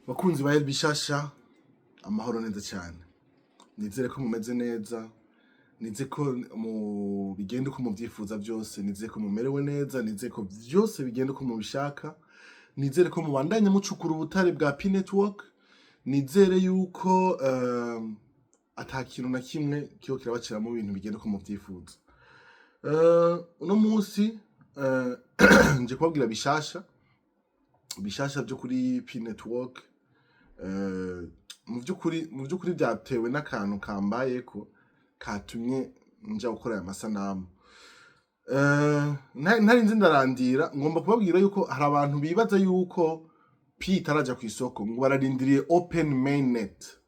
Bakunzi ba El Bishasha, amahoro neza cyane. Nizere ko mumeze neza, nizere ko mu bigenda uko muvyifuza byose, nizere ko mumerewe neza, nizere ko byose bigenda uko mubishaka, nizere ko mubandanya mucukura ubutare bwa Pi Network, nizere yuko ata kintu na kimwe kiho kirabaciramo, ibintu bigenda uko muvyifuza. Uno munsi nje kubabwira bishasha bishasha byo kuri Pi Network. Mu by'ukuri byatewe n'akantu kambayeko katumye nja gukora aya masanamu. Ntarinze ndarandira, ngomba kubabwira yuko hari abantu bibaza yuko Pi itaraja ku isoko, ngo bararindiriye open mainnet.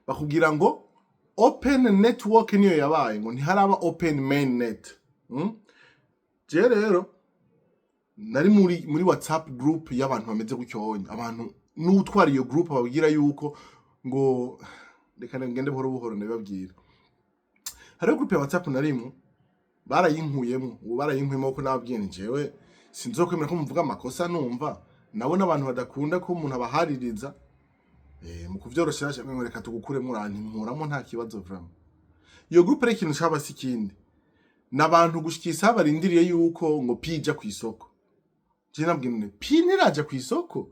Bakubwira ngo open network niyo yabaye, ngo ntiharaba open mainnet. Je rero nari muri WhatsApp group y'abantu bameze gutyonya, abantu n'utwara iyo group babwira yuko ngo reka ngende buhoro buhoro ndabibabwira. Hariho group ya WhatsApp narimwo, barayinkuyemo. Ubu barayinkuyemo kuko nababwiye nti jewe sinzokwemera ko muvuga amakosa. Numva nabo n'abantu badakunda ko umuntu abahaririza. Mu kuvyorosha ngo reka tugukuremo, urantinkuramo, nta kibazo vraiment. Iyo group rero, ikintu caba si ikindi, n'abantu gushika isaha barindiriye yuko ngo Pi ija kw'isoko. Je nabwiye none Pi ntiraja kw'isoko,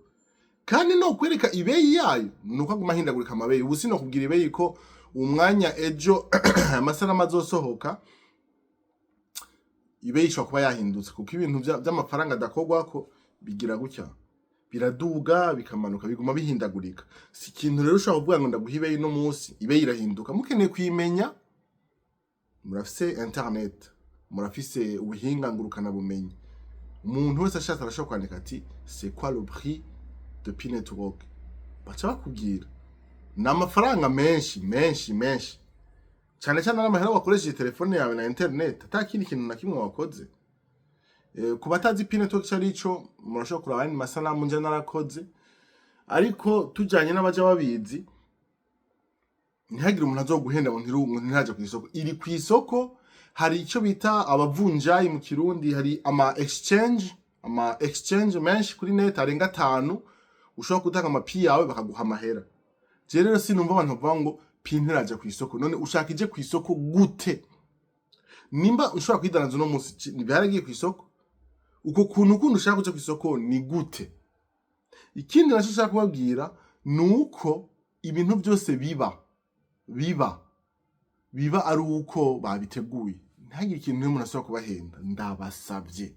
kandi no kwereka ibeyi yayo nuko aguma ahindagurika amabeyi. Ubu sinokubwira ibeyi ko umwanya ejo amasanamu azosohoka ibeyi ishobora kuba yahindutse, kuko ibintu vy'amafaranga adakorwako bigira gutya, biraduga, bikamanuka, biguma bihindagurika. Si ikintu rero ushobora kuvuga ngo ndaguha ibeyi no munsi, ibeyi irahinduka. Mukeneye kuyimenya, murafise internet, murafise ubuhinga ngurukana bumenyi. Umuntu wese ashatse arashobora kwandika ati: "C'est quoi le prix de Pi Network?" Baca bakubwira. Ni amafaranga menshi menshi menshi cyane cyane, ari amahera wakoresheje telefone yawe na internet, ata kindi kintu na kimwe wakoze. Ku batazi Pi Network ico arico, murashobora kuraba ayandi masanamu nje narakoze, ariko tujanye n'abaja babizi, ntihagire umuntu azoguhenda ngo ngo ntiraja kw'isoko. Iri kw'isoko. Hari icyo bita abavunjayi mu Kirundi, hari ama exchange menshi kuri net arenga atanu ushobora gutanga amapi yawe bakaguha amahera. Je rero sinumva abantu bavuga ngo Pi ntiraja kw'isoko. None ushaka ije kw'isoko gute? Nimba ushobora kwidandaza uno munsi, byaragiye kw'isoko. Uko kuntu kundi ushaka kuja kw'isoko ni gute? Ikindi naco nshaka kubabwira ni uko ibintu byose biba ari uko babiteguye. Ntihagire ikintu n'umuntu asubira kubahenda, ndabasavye.